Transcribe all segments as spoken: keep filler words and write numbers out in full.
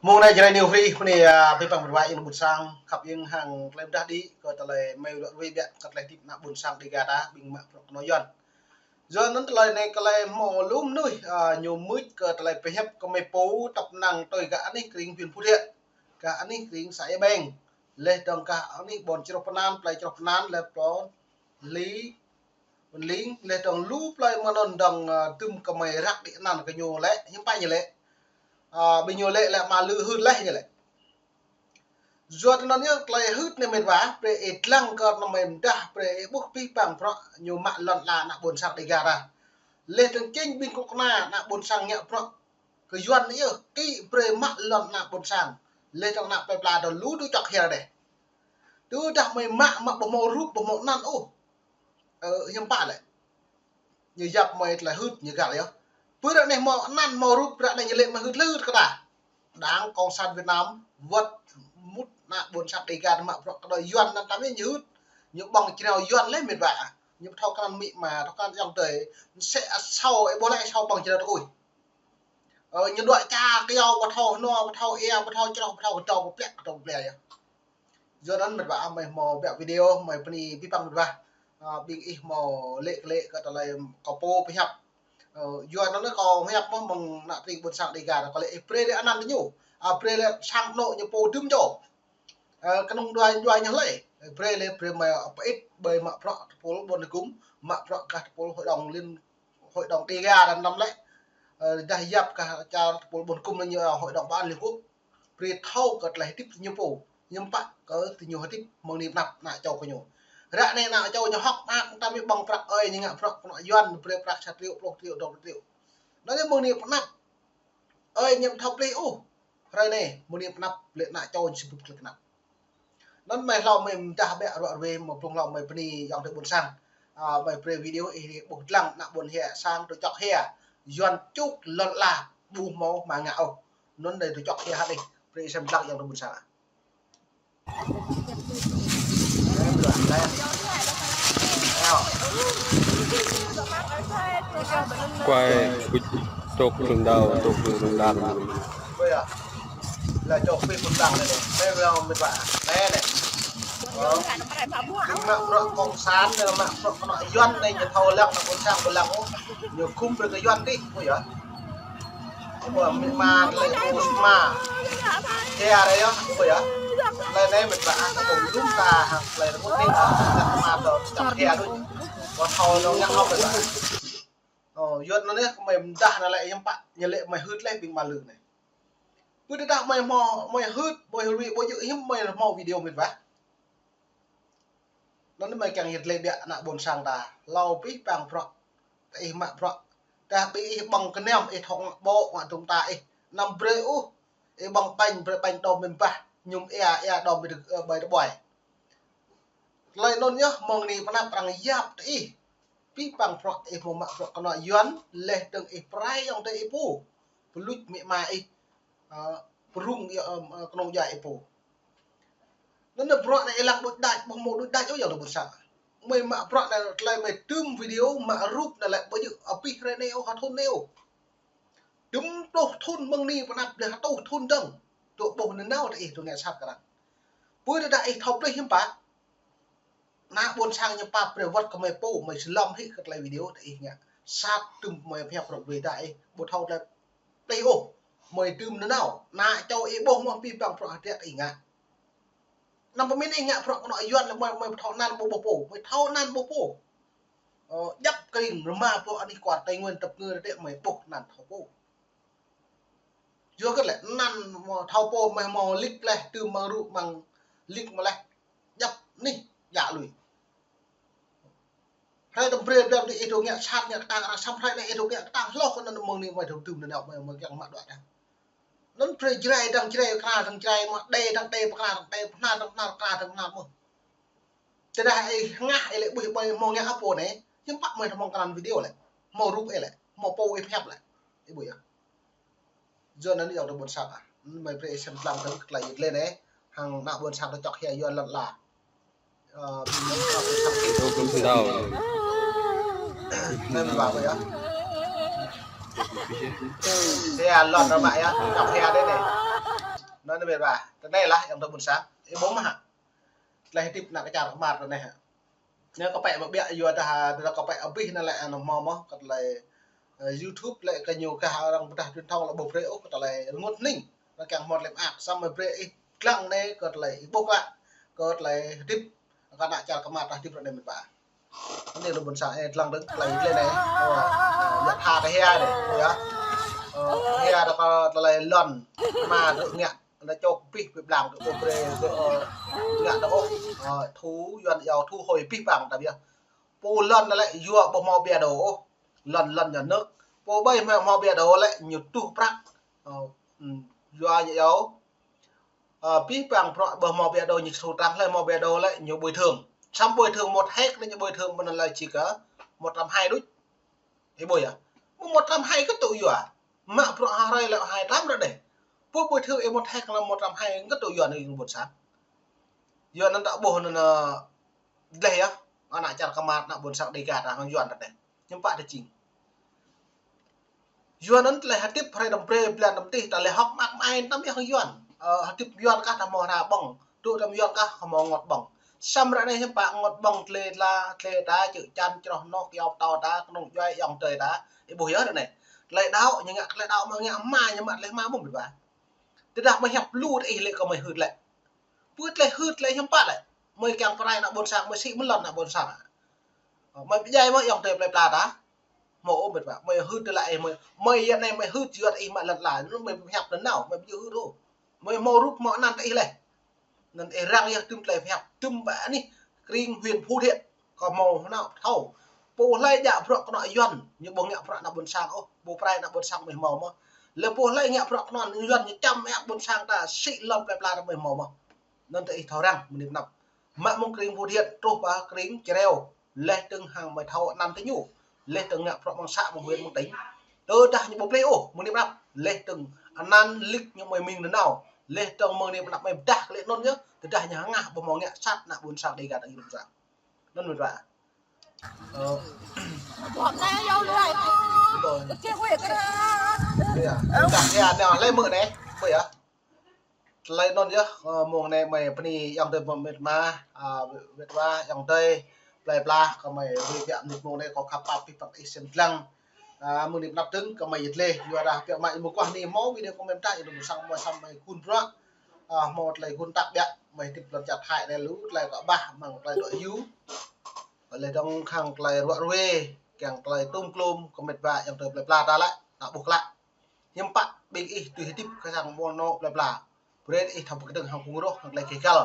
Mơ̆ng anai Jrai New Free, mơ̆ng anai, a, abih bang mơnuih ƀing ƀôn sang, khăp ƀing hăng tơlơi mơdah đĭ, kơ tơlơi mơ̆ wơ̆t rơwĕ biă, kơ tơlơi hơdip ană ƀôn sang Dega ta, ƀing mă bruă kơnuk Yuan. Yua anŭn tơlơi anai kơ tơlơi hmâo lu mơnuih, a, ñu mưč kơ tơlơi pơhiăp kơ mơi pô tŏp năng tui gah anih kring huyện Phú Thiện, gah anih kring xã Ea Beng. Laih dơ̆ng gah anih ƀôn Čroh Pơnan, plơi Čroh Pơnan, laih ƀôn Li, ƀôn Ling, laih dơ̆ng lu plơi mơ̆n anŭn dơ̆ng, a, tơm kơ mơi răk đĭ anăn kơ ñu lĕ, hiư̆m pă ñu lĕ. A, ƀing ñu lĕ lĕ mă lư hưt laih ñu lĕ. Yua anŭn yơh tơlơi hưt anai mĕt wa, brơi ih lăng kơ anŭn mơi mơdah, brơi ih ƀuh abih bang bruă ñu mă lŏn ala ană ƀôn sang Dega ta. Laih dơ̆ng čing ƀing kơnuk kơna ană ƀôn sang ngă bruă kơ Yuan anai yơh, kĭ brơi mă lŏn ană ƀôn sang. Laih dơ̆ng ană plơi pla dơ̆ng lu tơčŏk hia dêh. Tơdah mơi mă, mă ƀu hmâo rup, ƀu hmâo anăn ôh. Ơ, hiư̆m pă lĕ. Ñu yap mơi tơlơi hưt ñu găl yơh. Pơ ră anai hmâo anăn hmâo rup, ră anai ñu lĕ mơi hưt lưt kơ ta. Đảng Cộng sản Việt Nam wơ̆t mŭt ană ƀôn sang Dega mă bruă kơnuk Yuan anŭn tăm ñu hưt. Ñu ƀơ̆ng čơnao Yuan laih mĕt wa. Ñu ƀu thâo krăn mĭ ma, thâo krăn ayŏng adơi. Msĕ asâo, ih ƀuh lĕ asâo ƀơ̆ng čơnao tơkuih. Ơ, ñu đuaĭ čar kơyâo ƀu thâo hơnua, ƀu thâo ea, ƀu thâo čroh, ƀu thâo kơdâo, ƀu plĕ, kơdâo ƀu plĕ yơh. Yua anŭn mĕt wa ah mơi hmâo ƀiă video, mơi bơni abih bang mĕt wa. A, ƀing ih hmâo lĕ lĕ kơ tơlơi kâo pô pơhiăp. Ơ, yua anŭn kâo pơhiăp mơ̆ mơ̆ng ană tring ƀôn sang Dega, kâo lĕ ih brơi lĕ anăn tơ ñu. A, brơi lĕ sang anŏ ñu pô tơm čô. Ơ, kơnung dua dua ñu hlơi. Brơi lĕ brơi mơi pơit ƀơi mă bruă tơpul ƀôn hơgŭm, mă bruă gah tơpul hội đồng liên, hội đồng Dega anŭn lĕ. Ơ, dah yap gah čar tơpul ƀôn hơgŭm anŭn ñu, a, hội đồng bảo an Liên Quốc. Brơi thâo kơ tơlơi hơdip tơ ñu pô, hiư̆m pă kơ tơ ñu hơdip mơ̆ng anai pơ anăp ană čô kơ ñu. Ră anai ană čô ñu hŏk mơak tăm ƀơ̆ng prăk ơi ñu ngă bruă kơnuk Yuan brơi prăk sa triệu, pluh triệu, dua pluh triệu. Anŭn yơh mơ̆ng anai pơ anăp. Ơi ñu ƀu thâo plih ôh. Hrơi anai mơ̆ng anai pơ anăp lĕ ană čô ñu sĭ bưp klĕ kơnăp. Anŭn mơi hlâo mơi mơdah ƀiă ruă rơwe mơi blung hlâo mơi bơni ayŏng adơi ƀôn sang. A, mơi brơi video ih ƀuh lăng ană ƀôn hia sang tơčŏk hia. Yuan čuk lŏn ala ƀu hmâo mă ngă ôh. Anŭn đơi tơčŏk hia hă đih. Brơi ih sem lăng ayŏng adơi ƀôn sang. Quay, chụp lưng đầu, chụp lưng đằng. Là chụp phi phun đằng anai. Anai là mĕt wa. Anai anai. Ơ. Ƀing mă bruă cộng sản, mă bruă kơnuk Yuan anai ñu thâo lăng ană ƀôn sang ƀu lăng ôh. Ñu gum brơi kơ Yuan đih, ƀu yơh. Ƀu mĭ ma tơlơi ƀu mă. Hia anai yơh, ƀu yơh. Tơlơi anai mĕt wa ah kơ ƀong dum ta hăng tơlơi rơngot anai ta, ta ma tơ čăp hia đôč. Ƀu thâo anŭn ngă ôh mĕt wa. Ơ, Yuan anŭn anai kơ mơi mơdah anŭn lĕ hiư̆m pă, ñu lĕ mơi hưt laih ƀing mă lư anai. Pơ tơdah mơi hmâo, mơi hưt, mơi hưt ƀu djơ̆ hiư̆m mơi hmâo video mĕt wa. Anŭn mơi kiăng yơh lĕ ƀiă ană ƀôn sang ta, hlâo abih bang bruă, tơ ih mă bruă. Tơdah ƀing ih ƀơ̆ng kơnăm, ih thŏng ƀô̆ mă dŭng ta ih, anăm brơi ôh, ih ƀơ̆ng pañ, brơi pañ đom mĕm bah, ñum ea, ea đom ƀơi, ơ, ƀơi tơƀuai. Tơlơi anŭn yơh, mơ̆ng anai pơ anăp arăng yap tơ ih. Abih bang bruă ih hmâo mă bruă kơnuk Yuan, laih dơ̆ng ih pơrai ayŏng adơi ih pô. Pơluč amĭ ama ih, a, pơrŭng, a, a, kơnung djuai ih pô. Anŭn bruă anai ih lăng đôč đač, ƀu hmâo đôč đač ôh ayŏng adơi ƀôn sang. Mơi mă bruă anai tơlơi mơi tơm video, mă rup anai lĕ ƀu djơ̆ abih hrơi anai ôh, ha thŭn anai ôh. Dŭm pluh thŭn mơ̆ng anai pơ anăp lĕ ha rơtuh thŭn dơ̆ng. Tŭ ƀuh nanao tơ ih tŭ ngă sat kơ arăng. Pơ tơdah ih thâo plih hiư̆m pă. Ană ƀôn sang ñu pap brơi wơ̆t kơ mơi pô, mơi sơlŏm hĭ kơ tơlơi video tơ ih ngă. Sat tŭm mơi pơhiăp rŏk brơi ta ih, ƀu thâo tơlơi plih ôh. Mơi tŭm nanao, ană čô ih ƀuh mơ̆ abih bang bruă hơdră tơ ih ngă. Anăm pơmĭn ih ngă bruă kơnuk Yuan lĕ mơi, mơi ƀu thâo anăn ƀu ƀuh pô, mơi thâo anăn ƀuh pô. Ơ, djăp kơring rơma pô anih kuar Tây Nguyên tơpơngư tơ mơi ƀuh anăn thâo pô. Yua kơ lĕ anăn mơ̆ thâo pô mơi hmâo lik laih, tŭm mơ̆ng rŭ mơ̆ng lik mơ̆ laih. Djăp anih djă lui. Hrơi tơm brơi brơi ih dŏ ngă sat ngă kơtang arăng, samơ̆ hrơi anai ih dŏ ngă kơtang hloh kơ anăn mơ̆ng anai mơi dŏ tŭm nanao mơi, mơi kiăng mă đuaĭ đah. Anŭn brơi Jrai dơ̆ng Jrai, Kơna dơ̆ng Jrai mơ̆, Đê dơ̆ng Đê, Kơna dơ̆ng Đê, Kơna dơ̆ng Kơna, Kơna dơ̆ng Kơna mơ̆. Tơdah ih hngah ih lĕ ƀuh ƀơi hmâo ngă apô anai, hiư̆m pă mơi hmâo krăn video lĕ, hmâo rup ih lĕ, hmâo pô ih pơhiăp lĕ. Ih ƀuh yơh. Yua anŭn ayŏng adơi ƀôn sang ah. Mơi brơi ih sem lăng tơ̆ng tơlơi yit lĕ anai, hăng ană ƀôn sang tơčŏk hia Yuan lŏn ala. Ơ, ƀing ană ƀôn sang kĭ. Anai mơi ƀuh yơh. Hia lŏn rơmă yơh, tơčŏk hia dêh anai. Anŭn mĕt wa. Tơ anai lah ayŏng adơi ƀôn sang. Ih ƀuh mơ̆ hă? Tơlơi hơdip ană kơ čar kơmar tơ anai hă? Anai kơ pĕ mă biă yua dah, dah kơ pĕ abih anai lĕ anŭn hmâo mơ̆ kơ tơlơi, ơ, YouTube lĕ kơ ñu kah arăng pơdah truyền thông lĕ ƀu brơi ôh kơ tơlơi rơngot hning. Anŭn kiăng hmâo tơlơi mơak, samơ̆ brơi ih lăng anai kơ tơlơi ih ƀuh klă, kơ tơlơi hơdip kơ ană čar kơmar tah hơdip ră anai mĕt wa. Anai lu ƀôn sang ih lăng dơ̆ng tơlơi tơlơi anai. Ơ, ơ, yua tha tơ hia anai, ơ, yua. Ơ, hia dah kơ tơlơi lŏn, mă rơ̆k ngă. Anŭn čŏk pih pih blang kơ ƀu brơi kơ, ơ, ngă tơ ôh. Ơ, thu, Yuan iâu thu hồi pih bang tah biă. Pô lŏn anŭn lĕ yua ƀu hmâo bia đô ôh. Lŏn, lŏn nhà nước. Pô ƀai hmâo, hmâo bia đô lĕ ñu tuh prăk. Ơ, ưm, yua ñu iâu. Ơ, pih bang prăk ƀu hmâo bia đô ñu sru trăng lĕ hmâo bia đô lĕ ñu bồi thường. Samơ̆ bồi thường một héc lĕ ñu bồi thường mơ̆n lĕ či kơ một trăm hai đôč. Ih ƀuh yơh. Mơ̆ một trăm hai kơ tŭ yua. Mă prăk ha hrơi lĕ hai trăm ră anai. Pô bồi thường ih một héc lĕ một trăm hai kơ tŭ yua anai ƀôn sang. Yua anŭn ta ƀuh anŭn, ơ, dleh yơh. Ană čar kơmar ană ƀôn sang Dega ta hăng Yuan ta dleh. Hiư̆m pă tơ jing. Yua anŭn tơlơi hơdip hrơi năm brơi blan năm tih ta lĕ hŏk mơak mơai tăm yơh hăng Yuan. Ơ, hơdip Yuan kah ta hmâo hra ƀơ̆ng. Tŭ tăm Yuan kah hmâo rơngot ƀơ̆ng. Samơ̆ ră anai hiư̆m pă rơngot ƀơ̆ng tơlơi tla, tơlơi ta, čư̆ čan, čroh noh, kyâo pơtâo ta, kơnung djuai, ayŏng adơi ta. Ih ƀuh yơh ră anai. Tơlơi đaŏ, ñu ngă tơlơi đaŏ mơ̆ ngă mă, ñu mă tơlơi hmua mơ̆ mĕt wa. Tơdah mơi hiăp lu tơ ih lĕ kơ mơi hưt lĕ. Pơ tơlơi hưt tơlơi hiư̆m pă lĕ. Mơi kiăng pơrai ană ƀôn sang, mơi sĭ mơ̆n lŏn ană ƀôn sang. Mơi pơdjai mơ̆ ayŏng adơi plơi pla ta. Hmâo ôh mĕt wa. Mơi hưt tơlơi ih mơi, mơi yua anai mơi hưt yua ih mă lŏn la. Anŭn mơi pơhiăp tơ nao, mơi ƀu hưt ôh. Mơi hmâo rup hmâo anăn tơ ih leh. Anŭn ih răng yơh tơm tơlơi pơhiăp, tơm ƀă anih krĭng huyện Phú Thiện. Kơ hmâo hơnăl thâo. Pô hlơi djă prăk kơnuk Yuan, ñu ƀu ngă prăk ană ƀôn sang ôh, ƀu pơrai ană ƀôn sang mơi hmâo mơ̆. Lĕ pô hlơi ngă prăk kơnuk Yuan, ñu čăm ană ƀôn sang ta sĭ lŏn plơi pla ta mơi hmâo mơ̆. Anŭn tơ ih thâo răng, mơnit năp. Mă mơ̆ng krĭng Phú Thiện, truh pơ krĭng Čreo, leh dơ̆ng hăng mơi thâo anăn tơ ñu. Leh dơ̆ng ngă prăk mơ̆ng să mơ̆ng huyện mơ̆ng tỉnh. Tơdah ñu ƀu plih ôh, mơnit năp. Leh dơ̆ng anăn lik ñu mơi mĭn tơ nao. Leh dơ̆ng mơnit năp mơi pơdah kơ lĕ anŭn yơh. Tơdah ñu hơngah ƀu hmâo ngă sat ană ƀôn sang Dega ta ih ƀôn sang. Anŭn mĕt wa. Ơ. Ƀuh anai yơh lu ai. Ƀuh. Ơ, kơ. Ơ, kơ. Ơ, kơ, kơ, anai, lĕ mơ̆ anai. Ƀuh yơh. Tơlơi anŭn yơh, ơ, mông anai mơi bơni ayŏng adơi mơ̆ mĕt wa, ơ, mĕt wa, ayŏng adơi, plơi pla, kơ mơi wĭ biă mơnit mông anai kâo khăp pap pih păng ih sem lăng. Ơ, mơnit năp dơ̆ng kơ mơi yơh lĕ, yua dah biă mă mơguah anai hmâo video comment ta, ih dŏ mơsăng mơi samơ̆ mơi gun prăk. Ơ, hmâo tơlơi gun tak biă, mơi hơdip lŏn čar Thái anai lu, tơlơi kơ ƀah, mơ̆ng tơlơi dŏ hyu. Lĕ dơ̆ng khăng tơlơi ruă ruê, kiăng tơlơi tŭm klŭm, kơ mĕt wa ayŏng adơi plơi pla ta lĕ, ta ƀuh klă. Hiư̆m pă ƀing ih tui hơdip kơ sang mơnŏ plơi pla. Brơi ih thâo pơkơdơ̆ng hăng phung roh hăng tơlơi kơ găl.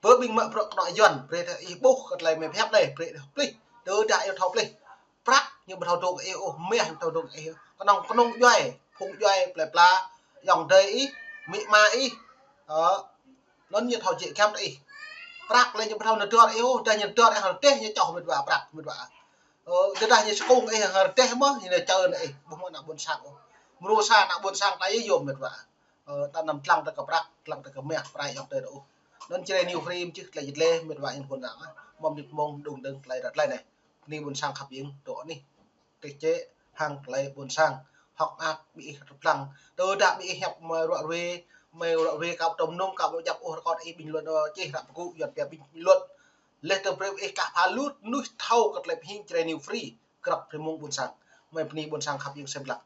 Bơ ƀing mă prăk kơnuk Yuan, brơi ih ƀuh kơ tơlơi mơi pơhiăp anai, brơi ih plih. Tơdah ih thâo plih. Prăk ñu ƀu thâo dŏ kơ ih ôh, mah ñu ƀu thâo dŏ kơ ih. Kơnơ̆ng kơnung djuai, phung djuai plơi pla, ayŏng adơi ih, amĭ ama ih. Ơ, anŭn ñu thâo jĕ giăm tơ ih. Prăk lĕ ñu ƀu thâo nao dơr ih ôh, tơdah ñu nao dơr ih hăng rơdêh ñu čŏh mĕt wa prăk, mĕt wa. Ơ, tơdah ñu skung ih hăng rơdêh mơ̆, ñu nao čơ nao ih, ƀu hmâo ană ƀôn sang ôh. Mrô sa ană ƀôn sang ta yơh yôm mĕt wa. Ơ, ta anăm lăng tơ kơ prăk, lăng tơ kơ mah, pơrai ayŏng adơi ta ôh. Anŭn Jrai New Free mơ̆ čih tơlơi yit lĕ, mĕt wa ayŏng adơi ƀôn sang, mơ̆ mơnit mông dŏng dơ̆ng tơlơi ră tơlơi anai. Bơni ƀôn sang khăp ying dŏ anih. Tĕ čĕ hăng tơlơi ƀôn sang. Hŏk mơak ƀing ih rơplăng. Tơdah ƀing ih hiăp mơi ruă ruê, mơi ruă ruê kâo tơm nung, kâo ƀu djăp ôh rơkot ih bình luận, ơ, čih ră pơgŭ, Yuan pia bình luận. Leh dơ̆ng brơi ih kah pha lŭt, mơnuih thâo kơ tơlơi pơhing Jrai New Free, krăp rĭm mông ƀôn sang. Mơi bơni ƀôn sang khăp ying sem lăng.